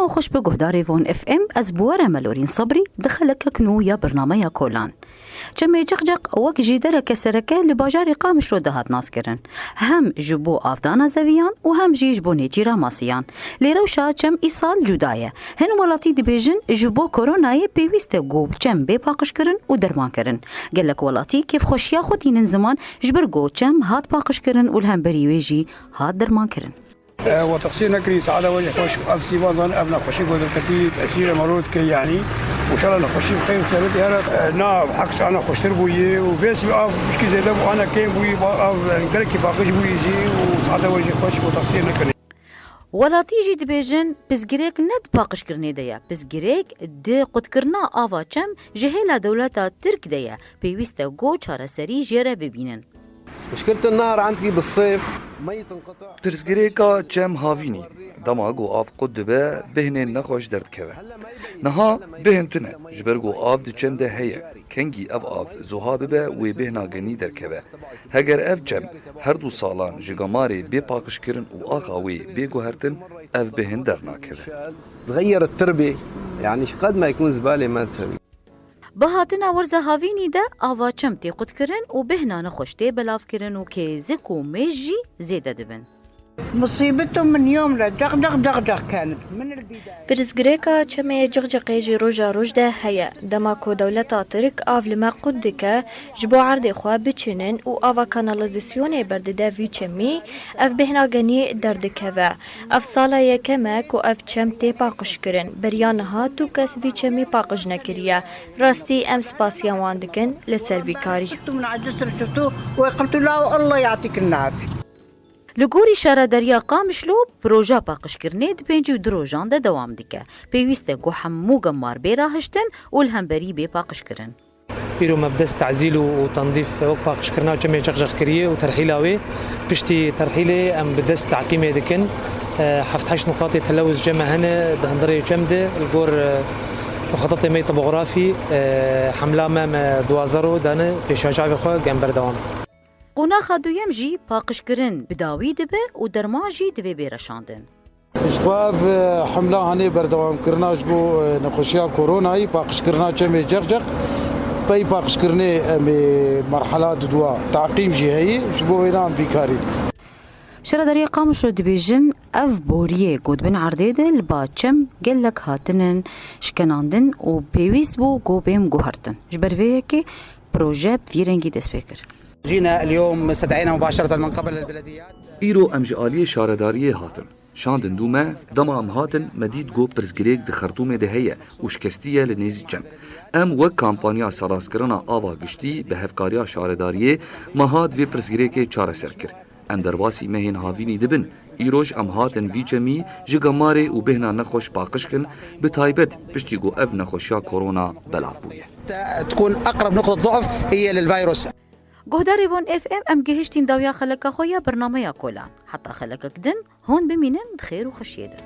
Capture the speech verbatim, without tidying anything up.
Xweş bi guhdarê Von F M, ez bi we re Melorîn Sebrî di xelekek nû ya bernameya Kolan. Çemê Ceqceq wek jêdereke sereke li bajarê Qamişlo dihat naskirin. Hem ji bo avdana zeviyan û hem jî ji bo nêçîra masiyan. Lê rewşa çem îsal cuda ye. Hin welatî dibêjin ji bo koronayê pêwîst e ku çem bê paqijkirin û dermankirin. Gelek welatî kêfxweşiya xwe tînin ziman ji ber ku çem hat paqijkirin û li hemberî wê jî hat dermankirin. E, we texsîr nekirî, saeta we jî xweş, ev sîvan zan, ev nexweşî ku derketî, tesîrê mero dike, yanî, û şala nexweşî bi xeyr û serretî here, e, na hek saeta xweştir bûyî û vê sî av pişkî zêde bû, ana kêm bûyî, ba-, av, e, gelekî paqij bûyî jî û saeta we jî xweş, we texsîr nekirî. Welatî jî dibêjin, pirsgirêk ne di paqijkirinê de ye, pirsgirêk di qutkirina ava çem ji hêla dewleta Tirk de ye, pêwîst e ku çareserî jê re bibînin. مشكلة النهر عندكي بالصيف مي تنقطع. Pirsgirêka çem havînî. Dema ku av qut dibe, bêhnên nexweş derdikeve. Niha bêhn tune, ji ber ku av di çem de heye. Kengî ev av zuha bibe, wê bêhna genî derkeve. Heger ev çem her du salan ji gemarê bê paqijkirin û axa wê bê guhertin, ev bêhn dernakeve. تغير التربة، يعني، قد ما يكون زبالة ما تسوي. Bi hatina werza havînî de ava çem tê qutkirin û bêhna nexweş tê belavkirin û kêzik û mêj jî zêde dibin. مصيبتهم من يوم لا جغجغ جغجغ كانت من البداية. Pirsgirêka çemê Ciqciqê ji roja roj de heye. Dema ku dewleta Tirk av li me qut dike, ji bo erdê xwe biçinin û ava kanalizasyonê berdide vî çemî, ev bêhna genî derdikeve. Ev sala yekem e ku ev çem tê paqijkirin. Beriya niha tu kes vî çemî paqij nekiriye. Rastî em spasiya wan dikin li ser vî karî. شفتوا من على الجسر، شفتوا وقلتوا لا والله يعطيك العافية. Li gorî Şaredariya Qamişlo, proja paqijkirinê di pêncî û du rojan de dewam dike. Pêwîst e ku hemû gemar bê rahiştin û li hemberî bê paqijkirin. Îro me bi dest tezîl û, û tendîf wek paqijkirina çemê Ceqceq kiriye û terhîla wê. Piştî terhîlê em bi dest teqîmê dikin. E, heft heşt nuqatê telewuz cem me hene di hundirê çem de. Li gor, e, muxetetê me topografî, e, hemla me, me duwazdeh roj dane pêşiya çavê xwe, em berdewam. Qonaxa duyem jî paqijkirin bi dawî dibe û derman jî divê bê reşandin. Ji xwe ev, e, hemla hanê berdewamkirina ji bo, e, nexweşiya koronayî, paqijkirina çemê Ceqceq. Pey paqijkirinê em ê merhela didua taqîm jî heyî, ji bo wêna em vî karî dikin. Şaredariya Qamişlo dibêjin, ev boriyê ku di bin erdê de li ba çem gelek hatinin şkenandin û pêwîst bû ku bêm guhertin. Ji ber vê yekê proje bi vî rengî dest pê kir. جينا اليوم، استدعينا مباشرة من قبل البلديات. Îro em ji aliyê şaredariyê hatin. Şandin dû me, dema em hatin, me dît ku pirsgirêk di Xertûmê de heye û şikestî ye li nêzî çem. Em wek kampanya seraskirina ava giştî bi hevkariya şaredariyê me hat vê pirsgirêkê çareser kir. Em derbasî mehên havînî dibin. Îroj em hatin vî çemî ji gemarê û bêhna nexweş paqij kin, bi taybet piştî ku ev nexweşiya korona belav bûye. تكون أقرب نقطة ضعف هي للفيروس. Guhdarê Von F M, em gihiştîn dawiya xeleka xwe ya bernameya Kolan. Heta xelekek din, hûn bimînin di xêr û xweşiyê de.